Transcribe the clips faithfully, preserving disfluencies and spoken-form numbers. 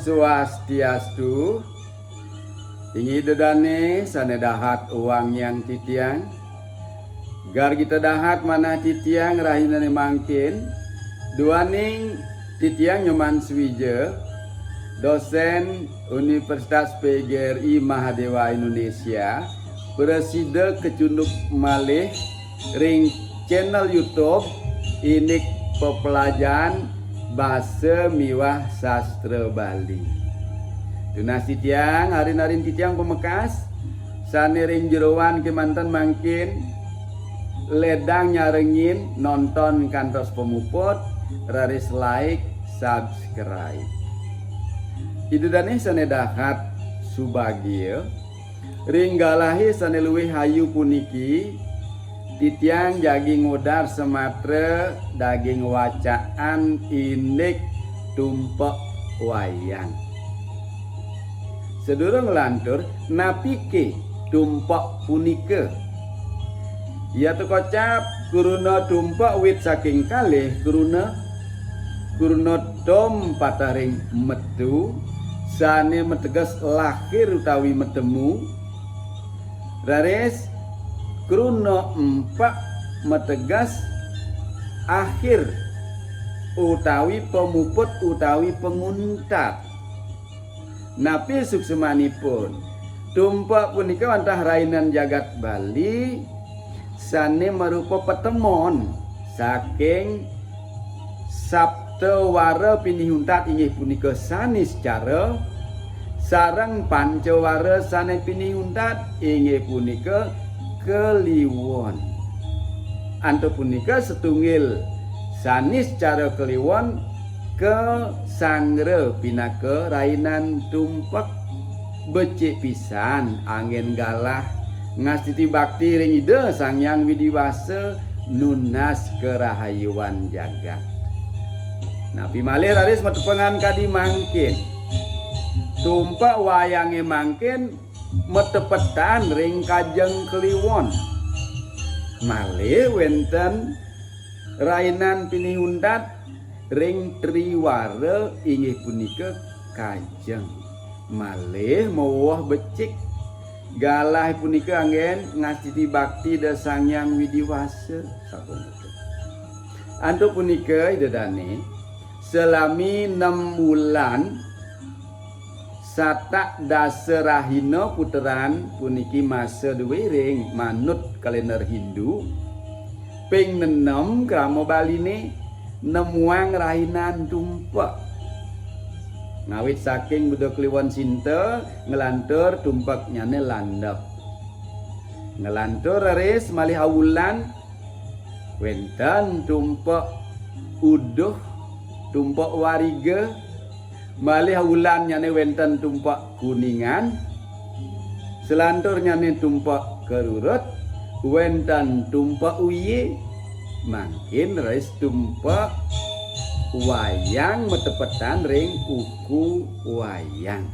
Swastiastu. Inggih Ida dane sane dahat wangiang titiang. Gargita dahat manah titiang rahinane mangkin, duaning titiang Nyoman Suwija, dosen Universitas P G R I Mahadewa Indonesia, prasida kecunduk malih ring channel YouTube indik pepelajaran basa miwah sastra Bali. Tunas titiang, arin-arin titiang pamekas, sane ring jeroan kemanten mangkin ledang nyarengin nonton kantos pamuput, raris like, subscribe. Ida dane sane dahat subagia, ring galahe sane luwih ayu puniki, titiang jagi ngudar samatra daging wacaan indik tumpek wayang. Sadurung nglantur, napike tumpek punika? Yata kocap, kruna tumpek wit saking kalih kruna, kruna tum pateh ring metu, sane mateges lahir utawi matemu, raris kruna empek mateges akhir utawi pamuput utawi panguntat. Napi suksmanipun? Tumpek punika wantah rainan jagat Bali sane marupa patemon saking sapta wara pinih untat, inggih punika Saniscara, sareng panca wara sane pinih untat, inggih punika Kliwon. Antuk punika, setunggil Saniscara Kliwon kasanggra pinaka rainan tumpek. Becik pisan anggen galah ngastiti bakti ring Ida Sang Hyang Widi Wasa, nunas karahayuan jagat. Napi malih raris matepengan kadi mangkin? Tumpek wayange mangkin matepetan ring Kajeng Kliwon. Malih wenten rainan pinih untat ring Triwara, inggih punika Kajeng. Malih maweweh becik. Galah punika anggen ngastiti bakti Ida Sang Hyang Widi Wasa, sapunika. Antuk punika, Ida dane, salami nem wulan, satak dasa rahina puteran puniki masa duwe ring manut kalender Hindu. Ping nenem krama Baline nemuang rahinan tumpek. Ngawit saking Buda Kliwon Sinta, nglantur tumpeknyane landep. Nglantur raris malih awulan, wenten tumpek uduh, tumpek wariga, malih awulannyane wenten tumpek kuningan, salanturnyane tumpek kerurut, wenten tumpek uye, mangkin raris tumpek wayang matepetan ring uku wayang.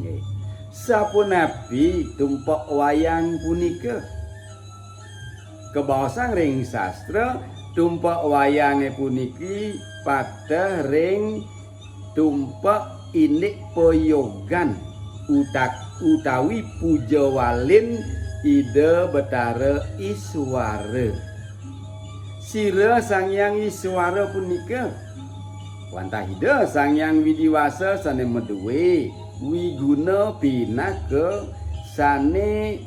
Nggih. Sapunapi tumpek wayang punika? Kabaosang ring sastra, tumpek wayange puniki pateh ring tumpek indik payogan utak-, utawi pujawalin Ida Betara Iswara. Sira Sang Hyang Iswara punika wantah Ida Sang Hyang Widi Wasa sane madue wiguna pinaka sane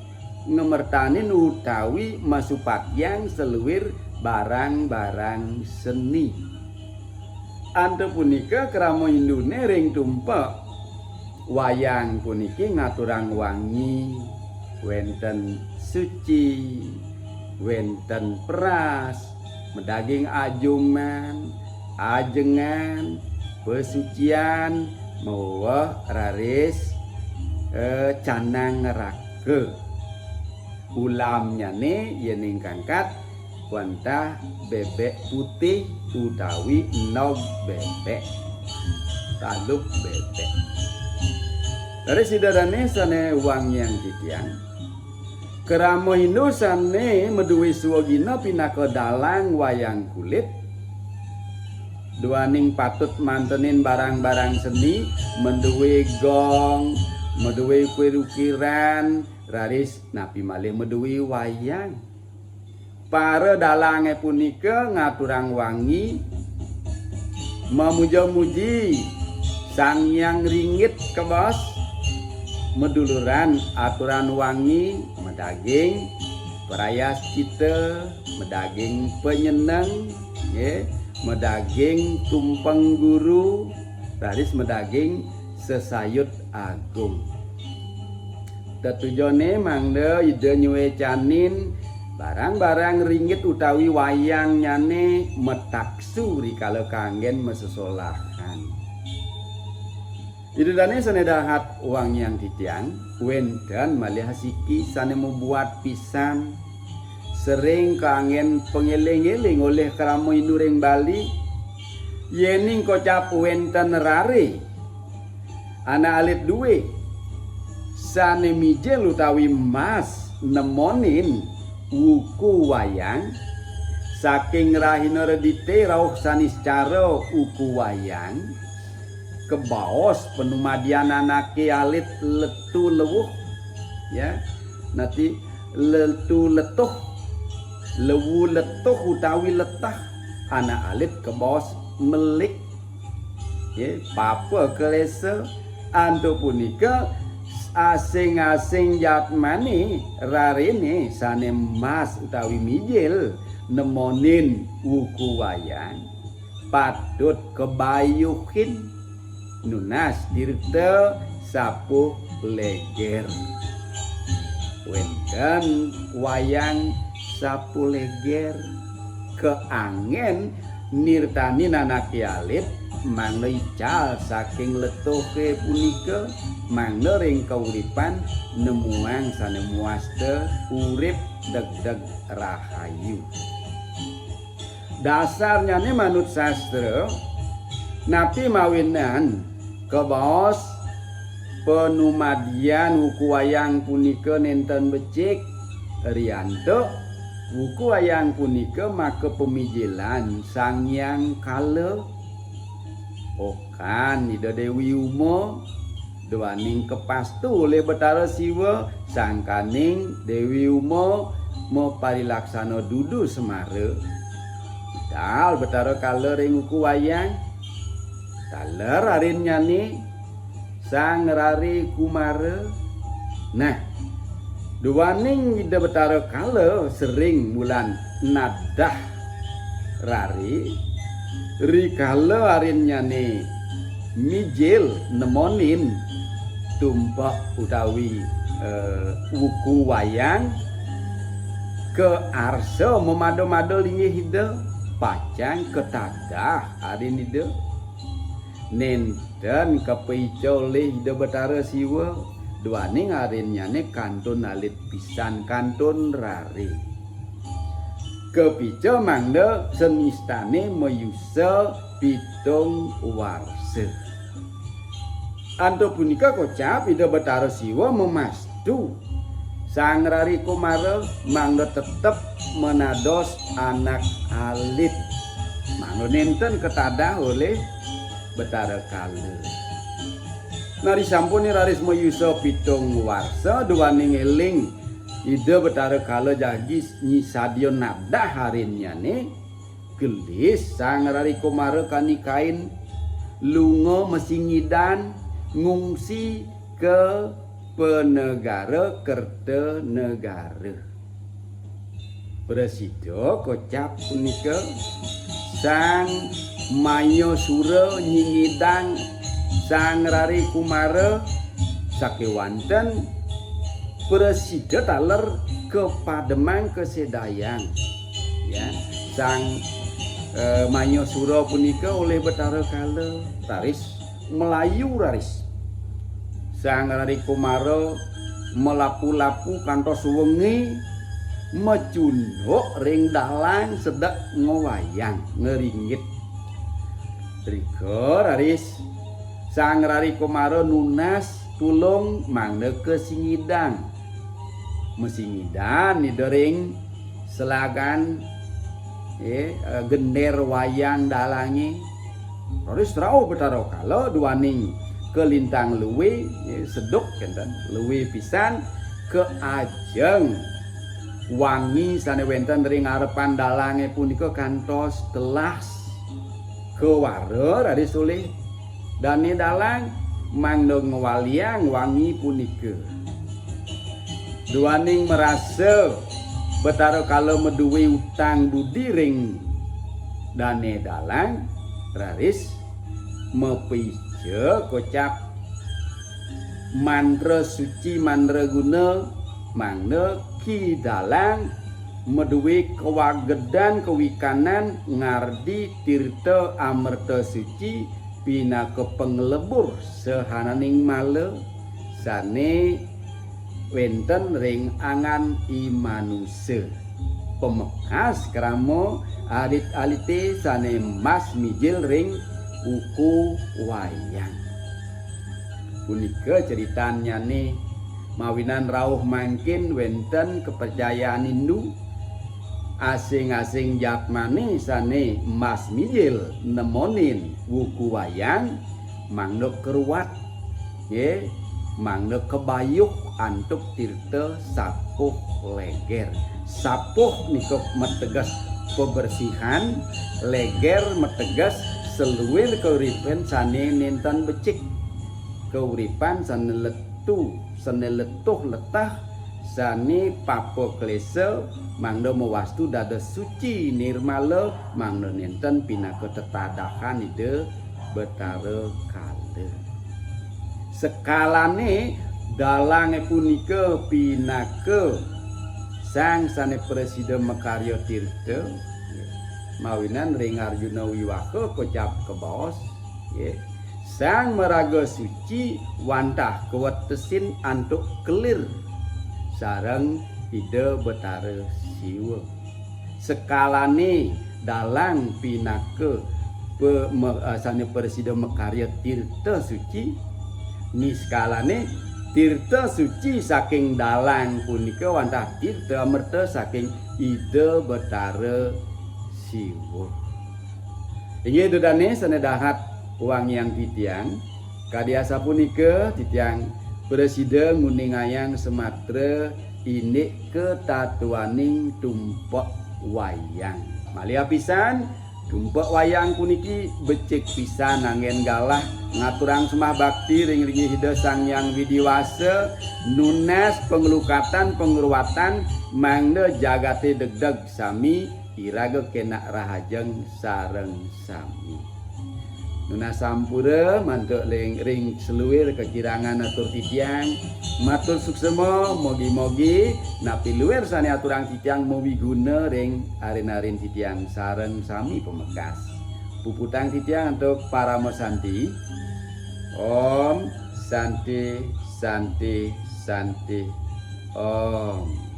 ngamertanin utawi masupatiang saluir barang-barang seni. Antuk punika krama Hindune ring tumpek wayang puniki ngaturang wangi, wenten suci, wenten peras, madaging ajuman, ajengan, pasucian, maweh raris, eh, canang raka. Ulamnyane yening kangkat wantah bebek putih utawi nog bebek, taluk bebek. Raris Ida dane sane wangiang titiang, krama Hindu sane madue swagina pinaka dalang wayang kulit, Duaning patut mantenin barang-barang seni, madué gong, madué ukir-ukiran, raris napi malih madué wayang. Para dalangé punika ngaturang wangi, mamuja-muji Sang Hyang Ringgit, kabaos maduluran aturang wangi madaging prayascita, madaging panyeneng, nggih, madaging tumpeng guru, raris madaging sesayut agung. Tetujoné mangda Ida nyuécanin barang-barang ringgit utawi wayangnyané mataksu rikala kanggén masesolahan. Ida dané sané dahat wangiang titiang, wénten malih asiki sané mabuat pisan, sering kanggén pangéling-éling olih krama Hindu ring Bali, yéning kocap wénten raré, anak alit dué, sané mijil utawi mas nemonin wuku wayang, saking rahina Redité rauh saniscara wuku wayang, kabaos panumadian anaké alit letu lewuh, ya. Nati letu letuh, lewu letuh utawi letah, anak alit kabaos melik, ya, papa kalésa. Antuk punika, asing-asing jatmané rariné sané mas utawi mijil nemonin wuku wayang patut kabayuhin nunas tirta sapuh léger. Wénten wayang sapuh léger, kaanggén nirtanin anaké alit mangda ical saking letuhé punika, mangda ring kauripan nemuang sané mawasta urip degdeg rahayu. Dasarnyané manut sastra, napi mawinan kabaos panumadian wuku wayang punika nénten becik, riantuk wuku wayang punika maka pamijilan Sang Hyang Kala. Okan Ida Déwi Uma, duaning kapastu olih Betara Siwa, sangkaning Déwi Uma maparilaksana dudu semara. Medal Betara Kala ring wuku wayang, taler arinnyané Sang Rari Kumara. Nah, duaning Ida Betara Kala sering mulan nadah rari, rikala arinnyané mijil nemonin tumpek utawi, eh, wuku wayang, kaarsa mamada-mada linggih Ida, pacang katadah arin Ida. Nénten kapaica olih Ida Betara Siwa, duaning arinnyané kantun alit pisan, kantun rari. Kapica mangda senistané mayusa pitung warsa. Antuk punika kocap Ida Betara Siwa mamastu Sang Rari Kumara mangda tetep manados anak alit. Mangda nénten katadah olih Betara Kala. Nari sampuné raris mayusa pitung warsa duaning éling Ida Betara Kala jagi nyisadia nadah arinnyané, gelis Sang Rari Kumara kanikain lunga masingidan ngungsi ka panegara Kertanegara. Prasida kocap punika, Sang Mayasura nyingidang Sang Rari Kumara sakéwanten prasida taler kapademang kasédayang. Ya, Sang, eh, Mayasura punika olih Betara Kala raris malayu raris. Sang Rari Kumara malapu-lapu kantos wengi, macunduk ring dalang sedek ngwayang ngringgit. Rika raris Sang Rari Kumara nunas tulung mangda kasingidang. Masingidan Ida ring selagan, eh, eh, gender wayang dalangé. Raris rauh Betara Kala duaning kalintang luwih, ya, seduk kenten, luwih pisan ka ajeng wangi sane wenten ring arepan dalange punika kantos telas kawara raris olih dane dalang mangda ngwaliang wangi punika. Duaning marasa Betara Kala maduwe utang budi ring dane dalang, raris mapica kocap mantra suci mantra guna, mangda Ki Dalang maduwe kawagedan kawikanan ngardi tirta amerta suci pinaka panglebur sahananing mala sane wenten ring angan i manusa. Pamekas krama alit-alite sane mas mijil ring wuku wayang. Punika critannyane, mawinan rauh mangkin wenten kapercayan Hindu, asing-asing jatmane sane mas mijil nemonin wuku wayang, mangda karuat, nggih, mangda kabayuh antuk tirta sapuh leger. Sapuh nika mateges pabersihan, leger mateges saluir kauripan sane nenten becik. Kauripan sane letu, sane letuh leteh, sane papa klesa, mangda mawastu dados suci nirmala, mangda nenten pinaka tetadahan Ida Betara Kala. Sekalane dalange punika pinaka sang sane prasida makarya tirta, mawinan ring Arjuna Wiwaha kocap kabaos, nggih. Sang maraga suci wantah kawetesin antuk kelir sareng Ida Betara Siwa. Sekalane dalang pinaka pe-, me-, eh, sane prasida makarya tirta suci, niskalane tirta suci saking dalang punika wantah tirta amerta saking Ida Betara Siwa. Inggih, ida dane sane dahat wangiang titiang, kadi asapunika titiang prasida nguningayang samatra indik katatuaning tumpek wayang. Malih apisan, tumpek wayang puniki becik pisan anggen galah ngaturang sembah bakti ring linggih Ida Sang Hyang Widi Wasa, nunas panglukatan pangruatan mangda jagate degdeg sami iraga kenak rahajeng sareng sami. Nunas sampura mantuk ring, ring saluir kakirangan atur titiang. Matur suksema, mogi-mogi napi luir sane aturang titiang mawiguna ring arin-arin titiang sareng sami pamekas. Puputang titiang antuk parama santi. Om Santi, Santi, Santi. Om.